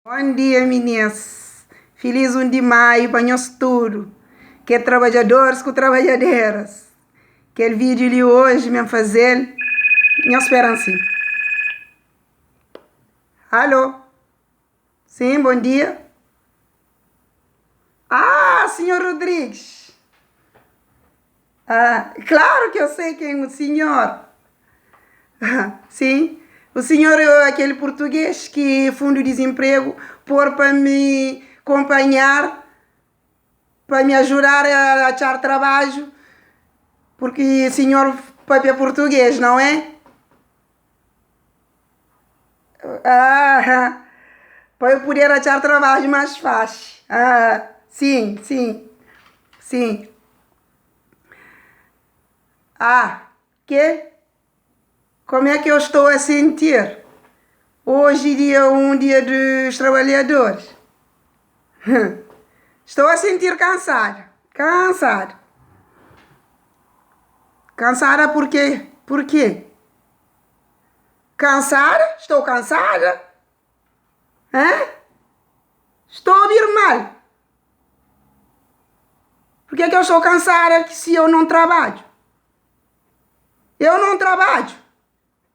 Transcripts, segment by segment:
Bon dia minis, filis 1 di maiu pa nhos tudu ki é trabadjadoris ku trabadjaderas. Kel vídiu li oji mi N faze-l, nhos spera-m si. Alo, sim bon dia. Ah, sinhor Rodrigues. Ah, claro que eu sei quem é o senhor. Sim, o senhor é aquele português que fundo de desemprego pôr para me acompanhar, para me ajudar a achar trabalho, porque o senhor papia português, não é? Ah, para eu poder achar trabalho mais fácil. Ah, sim, sim, sim. Ah, que? Como é que eu estou a sentir? Hoje, dia 1, dia dos trabalhadores. Estou a sentir cansada, cansada. Cansada por quê? Por quê? Cansada? Estou cansada? Hã? Estou a ouvir mal. Por que é que eu estou cansada se eu não trabalho? Eu não trabalho.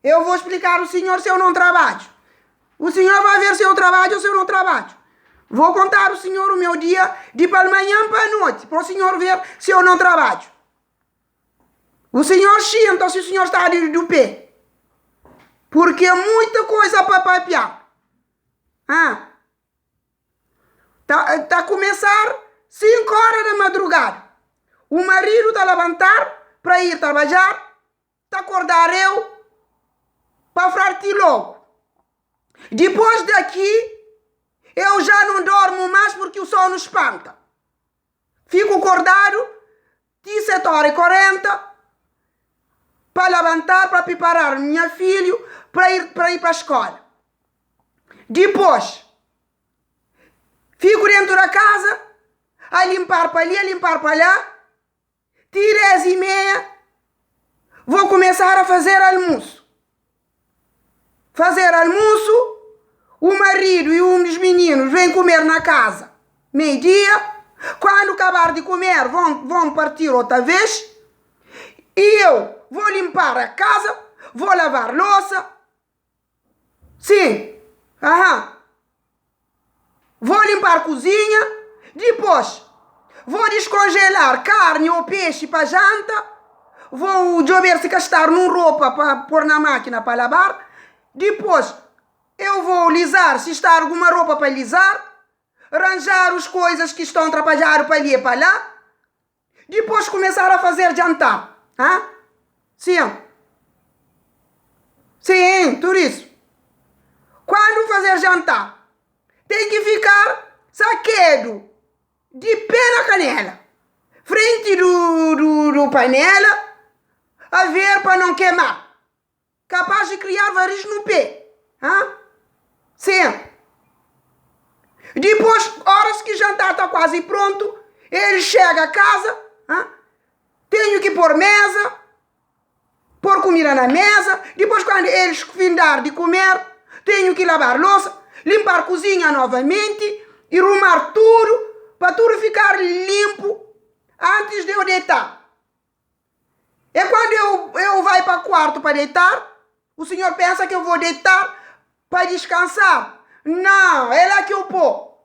Eu vou explicar ao senhor se eu não trabalho. O senhor vai ver se eu trabalho ou se eu não trabalho. Vou contar ao senhor o meu dia de para manhã para a noite, para o senhor ver se eu não trabalho. O senhor sinta se o senhor está ali do pé. Porque é muita coisa para papiar. Ah. Tá, tá começar 5 horas da madrugada. O marido tá levantar para ir trabalhar, tá acordar eu para partir logo. Depois daqui, eu já não dormo mais porque o sono espanta. Fico acordado, 17 horas e 40, para levantar, para preparar minha filho para ir para ir para a escola. Depois, fico dentro da casa, a limpar para ali, a limpar para lá. 10:30, vou começar a fazer almoço. Fazer almoço, o marido e um dos meninos vêm comer na casa meio-dia. Quando acabar de comer, vão, vão partir outra vez. E eu vou limpar a casa, vou lavar louça. Sim, aham. Vou limpar a cozinha. Depois, vou descongelar carne ou peixe para janta. Vou ver se gastar num roupa para pôr na máquina para lavar. Depois, eu vou lisar se está alguma roupa para lisar. Arranjar as coisas que estão atrapalhadas para ali e para lá. Depois começar a fazer jantar. Hã? Sim. Sim, tudo isso. Quando fazer jantar, tem que ficar saquedo de pé na canela. Frente do, do, do panela, a ver para não queimar. Capaz de criar varizes no pé. Hã? Sim. Depois, horas que jantar está quase pronto, ele chega a casa, hã? Tenho que pôr mesa, pôr comida na mesa. Depois, quando eles findar de comer, tenho que lavar louça, limpar a cozinha novamente e arrumar tudo para tudo ficar limpo antes de eu deitar. E quando eu, eu vai para o quarto para deitar, o senhor pensa que eu vou deitar para descansar. Não, é lá que eu pô.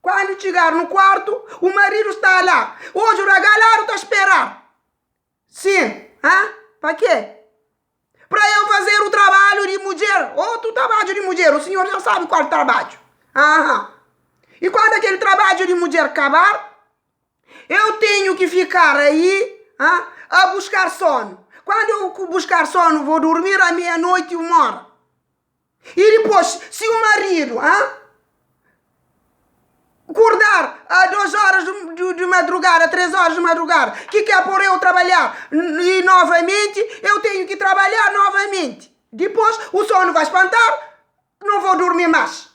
Quando chegar no quarto, o marido está lá. Hoje o regalado está a esperar. Sim, hã? Para quê? Para eu fazer o trabalho de mulher. Outro trabalho de mulher. O senhor já sabe qual trabalho. Aham. E quando aquele trabalho de mulher acabar, eu tenho que ficar aí hã, a buscar sono. Quando eu buscar sono, vou dormir à meia-noite e 1 hora. E depois, se o marido hã, acordar a 2 horas de madrugada, 3 horas de madrugada, que quer por eu trabalhar e novamente, eu tenho que trabalhar novamente. Depois o sono vai espantar, não vou dormir mais.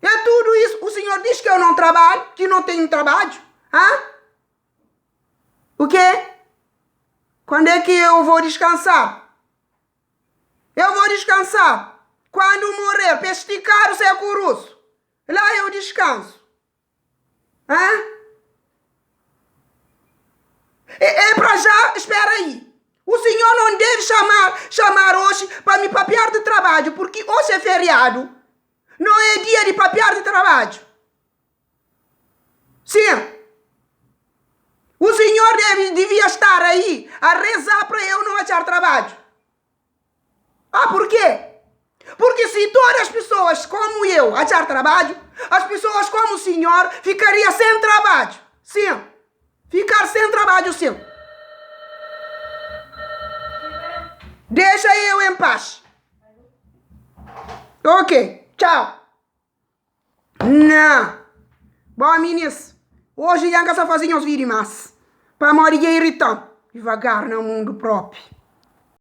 É tudo isso. O senhor diz que eu não trabalho, que não tenho trabalho. Hã? O quê? Quando é que eu vou descansar? Eu vou descansar. Quando morrer, para esticar o seu curuço. diskansu. Hã? É, é para já, espera aí. O senhor não deve chamar, chamar hoje para me papiar de trabalho, porque hoje é feriado. Não é dia de papiar de trabalho. Sim. O senhor deve, devia estar aí a rezar para eu não achar trabalho. Ah, por quê? Porque se todas as pessoas como eu achar trabalho, as pessoas como o senhor ficaria sem trabalho. Sim. Ficar sem trabalho, sim. Deixa eu em paz. Ok, tchau. Não. Bom, minis, hoje já não fazer os vídeos mais. Pamodi dja irritam. Devagar na mundo próprio.